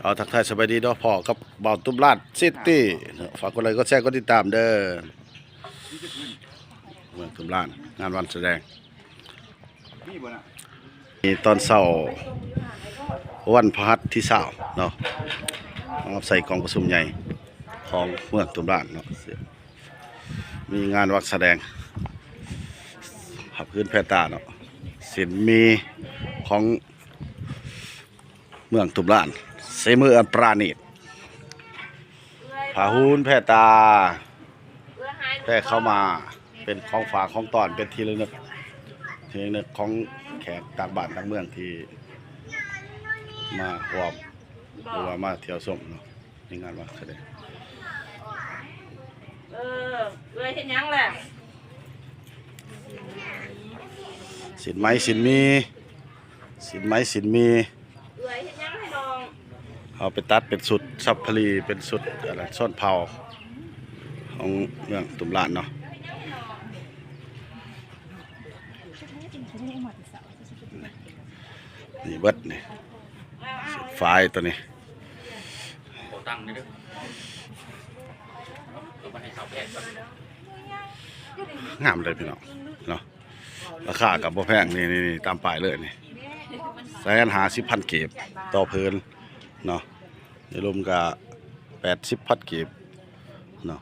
ເອົາ ທັກທາຍສະບາຍດີເນາະ ພໍ້ກັບບ່າວຕຸ້ມລ້ານຊິຕີ ຝາກກົດໄລກົດແຊກົດຕິດຕາມເດີ. ເມືອງຕຸ້ມລ້ານ ງານວັນສະແດງ ມີຕອນເຊົ້າວັນພະຫັດທີຊາວເນາະ ມາຮັບໃຊ້ກອງປະຊຸມໃຫຍ່ຂອງເມືອງຕຸ້ມລ້ານເນາະ ມີງານວັນສະແດງ ຮັບຄືນແພຕາເນາະ ສິນມີຂອງ ເມືອງຕຸ້ມລ້ານ ສີມືອັນປານີດ ຜ້າຫຸ່ນແພຕາ ແພເຂົ້າມາ ເປັນຂອງຝາກຂອງຕ້ອນ ເປັນທີ່ລະນຶກ ທີ່ລະນຶກຂອງແຂກຕ່າງບ້ານຕ່າງເມືອງທີ່ມາຮ່ວມ ຫຼືວ່າມາທ່ຽວຊົມເນາະ ໃນງານວັນສະແດງ. ເອີ ເອື້ອຍເຮັດຫຍັງແຫຼະ? ສິນໄໝ ສິນມີ ສິນໄໝ ສິນມີ ເອື້ອຍເຮັດຫຍັງໃຫ້ນ້ອງ? ເຮົາໄປຕັດເປັນຊຸດຊາຟາຣີ ເປັນຊຸດອັນນັ້ນ ຊົນເຜົ່າຂອງເມືອງຕຸ້ມລ້ານເນາະ ນີ້ເບິດນີ້ ຝາຍຕົວນີ້ ງາມເດີພີ່ນ້ອງເນາະ. ລາຄາກໍບໍ່ແພງ ນີ້ໆໆ ຕາມປ້າຍເລີຍນີ້ ແສນຫ້າສິບພັນກີບຕໍ່ຜືນເນາະ ໃນລົມກໍແປດສິບພັນກີບເນາະ.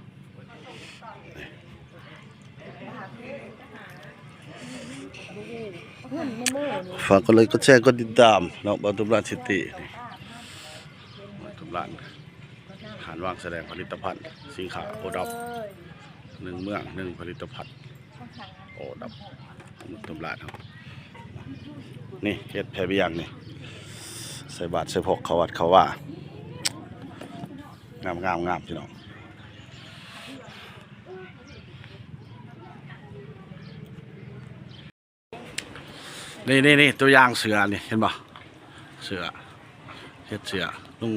ຝາກກົດໄລກົດແຊກົດຕິດຕາມເນາະ ບ່າວຕຸ້ມລ້ານຊິຕີ ນີ້ ບ່າວຕຸ້ມລ້ານ ຮ້ານວາງສະແດງຜະລິດຕະພັນ ສິນຄ້າໂອດັບ ໜຶ່ງເມືອງ ໜຶ່ງຜະລິດຕະພັນ ໂອດັບ ຕຸ້ມລ້ານເຮົາ ນີ້ເຮັດແພບຽງນີ້ ໃສ່ບາດໃສ່ພົກເຂົ້າວັດເຂົ້າວາ ງາມໆໆ ພີ່ນ້ອງ. ນີ້ໆໆ ຕົວຢ່າງເສື້ອນີ້ ເຫັນບໍ່? ເສື້ອ ເຮັດເສື້ອ ນຸ່ງ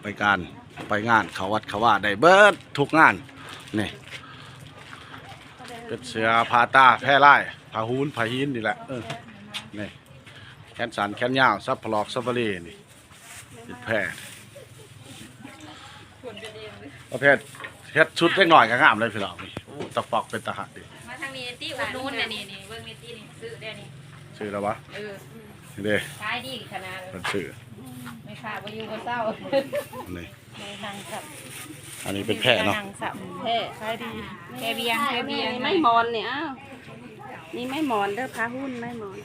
ໄປການໄປງານ ເຂົ້າວັດເຂົ້າວາໄດ້ເບິດທຸກງານ. ນີ້ ເປັນເສື້ອຜ້າຕາ ແພລາຍ ຜ້າຫຸ່ນ ຜ້າຫີນນີ້ແຫຼະ ເອີ ນີ້ ແຂນສັ້ນແຂນຍາວ ສັບພະຫຼອກສັບພະລີນີ້ ເປັນແພ ປະເພດເຮັດຊຸດເດັກນ້ອຍກໍງາມເລີຍພີ່ນ້ອງນີ້. ໂອ້ ຕະປອກເປັນຕາຮັກເດ. ມາທາງນີ້ຕິ ອຸດໜູນແດ່ນີ້ ນີ້ເບິ່ງນີ້ຕິ ນີ້ ຊື້ແດ່ນີ້ ຊື້ແລ້ວບໍ່? ເອີ ນີ້ເດ ຂາຍດີຂະໜາດ ເພິ່ນຊື້ ແມ່ຄ້າບໍ່ຢູ່ບໍ່ເຊົາ ນີ້ ແມ່ນັ່ງສັບ ອັນນີ້ເປັນແພເນາະ ແມ່ນັ່ງສັບ ແພ ຂາຍດີ ແພວຽງ ແພວຽງ ໄມ້ໝອນນີ້ ອ້າວ ນີ້ໄມ້ໝອນເດີ ຜ້າຫຸ່ນໄມ້ໝອນ.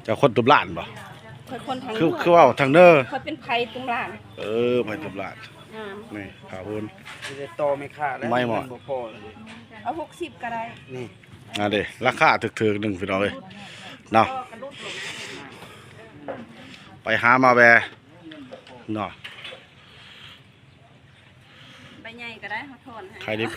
ເຈົ້າຄົນຕຸ້ມລ້ານບໍ່? ຂ້ອຍຄົນທາງ ຄື ເໜືອ ຄືເວົ້າທາງເໜືອ ຂ້ອຍເປັນໄພຕຸ້ມລ້ານ. ເອີ ໄພຕຸ້ມລ້ານ ງາມ ນີ້ຜ້າຫຸ່ນ ຊິໄດ້ຕໍ່ແມ່ຄ້າແລ້ວ ໄມ້ໝອນ ເງິນບໍ່ພໍແລ້ວ ເອົາຫົກສິບກໍໄດ້ ນີ້ ອັນເດ ລາຄາຖືກໆ ໜຶ່ງພີ່ນ້ອງເອີຍເນາະ ໄປຫາມາແວ່ເນາະ ໃບໃຫຍ່ກໍໄດ້ ເຮົາຖອນໃຫ້ ຂາຍດິບ